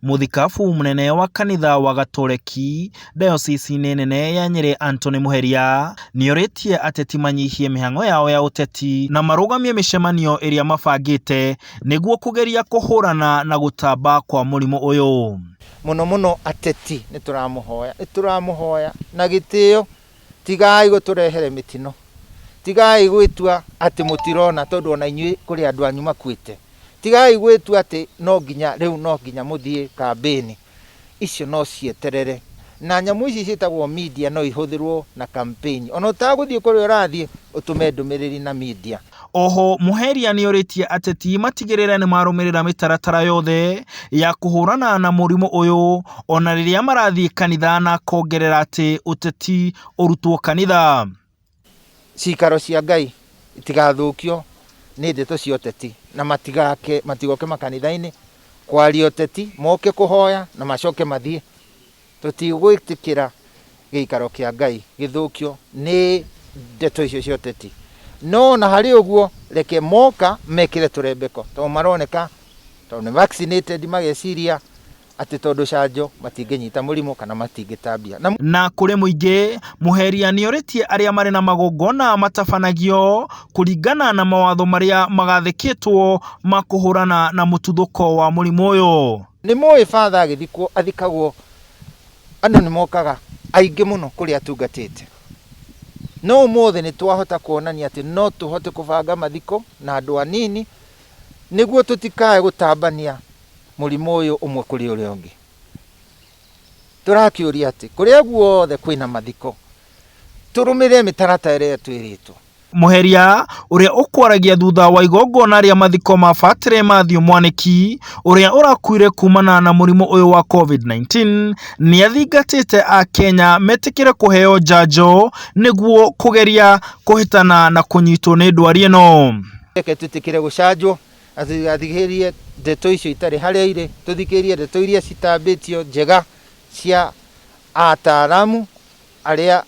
Mũthikabu mũnene wa kanitha wa Gatoreki dayocese-inĩ nene ya Nyĩrĩ Anthony Muheria nĩorĩtie ateti manyihie mĩhang'o yao ya ũteti na marũgamie mĩcemanio ĩrĩa mabangĩte nĩguo kũgeria kũhũrana na gũtamba kwa mũrimũ ũyũ. Mũno mũno ateti nĩ tũramũhoya, nĩ tũramũhoya na gĩtĩo, tigai gũtũrehere mĩtino, tigai gwĩtua atĩ mũtirona tondũ ona inyuĩ kũrĩ andũ anyu makuĩte. Tigai gwĩtua atĩ no nginya rĩu no nginya mũthiĩ kambĩni, icio no cieterere. Na nyamũ ici ciĩtagwo media no ihũthĩrwo na campaign. Ona ũtagũthiĩ kũrĩa ũrathiĩ, ũtũme ndũmĩrĩri na media. Oho Muheria nĩorĩtie ateti matigĩrĩre nĩmarũmĩrĩra mĩtaratara yothe ya kũhũrana na mũrimũ ũyũ ona rĩrĩa marathiĩ kanitha na akongerera atĩ ũteti ũrutwo kanitha. Ciikaro cia Ngai itigathũkio nĩ ndeto cia ũteti, na matigake matigoke makanitha-inĩ kwaria ũteti, moke kũhoya na macoke mathiĩ. Tũtigwĩtĩkĩra gĩikaro kĩa Ngai gĩthũkio nĩ ndeto icio cia ũteti. No ona harĩ ũguo, reke moka mekĩre tũrembeko, tondũ maroneka tondũ nĩ vaccinated mageciria atĩ tondũ canjo matingĩnyita mũrimũ kana matingĩtambia. Na Na kũrĩ mũingĩ, Muheria nĩorĩtie arĩa marĩ na magongona matabanagio kũringana na mawatho marĩa magathĩkĩtwo ma kũhũrana na mũtuthũko wa mũrimũ ũyũ. Nĩ mũĩ batha agĩthikwo athikagwo andũ nĩ mokaga aingĩ mũno kũrĩa atungatĩte. No ũmũthĩ nĩ twahota kuonania atĩ no tũhote kũbanga mathiko na andũ anini nĩguo tũtikae gũtambania mũrimũ ũyũ ũmwe kũrĩ ũrĩa ũngĩ. Tũrakĩũria atĩ kũrĩa guothe kwĩna mathiko tũrũmĩrĩre mĩtaratara ĩrĩa twĩrĩtwo. Muheria ũrĩa ũkwaragia thutha wa igongona rĩa mathiko ma Batĩrĩ Mathew Mwanĩki ũrĩa ũrakuire kumana na mũrimũ ũyũ wa Covid-19 nĩathingatĩte Akenya metĩkĩre kũheo njanjo nĩguo kũgeria kũhĩtana na kũnyitwo nĩ ndwari ĩno. Reke twĩtĩkĩre gũcanjwo na tũtigathikĩrĩrie ndeto icio itarĩ harĩa irĩ, tũthikĩrĩrie ndeto iria citambĩtio njega cia ataaramu arĩa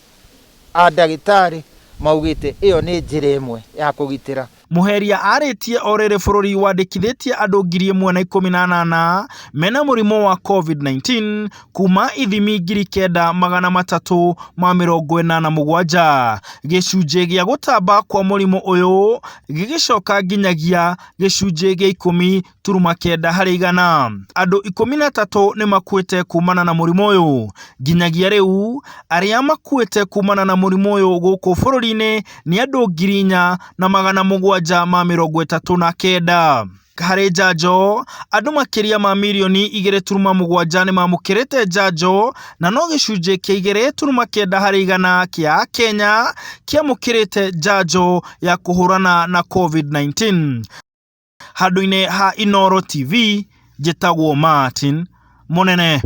a ndagĩtarĩ maugĩte ĩyo nĩ njĩra ĩmwe ya kũgitĩra. Muheria arĩtie o rĩrĩ bũrũri wandĩkithĩtie andũ 1,018 mena mũrimũ wa Covid-19 kuma ithimi 9,387, gĩcunjĩ gĩa gũtamba kwa mũrimũ ũyũ gĩgĩcoka nginyagia gĩcunjĩ gĩa 10.9 harĩ igana. Andũ 13 nĩmakuĩte kumana na mũrimũ ũyũ. Nginyagia rĩu arĩa makuĩte kumana na mũrimũ ũyũ gũkũ bũrũri-inĩ nĩ andũ 4,739. Harĩ njanjo, andũ makĩria ma mirioni 2.7 nĩmamũkĩrĩte njanjo na no gĩcunjĩ kĩa 2.9 harĩ igana kĩa Akenya kĩamũkĩrĩte njanjo ya kũhũrana na Covid-19. Handũ-inĩ ha Inooro TV, njĩtagwo Martin Mũnene.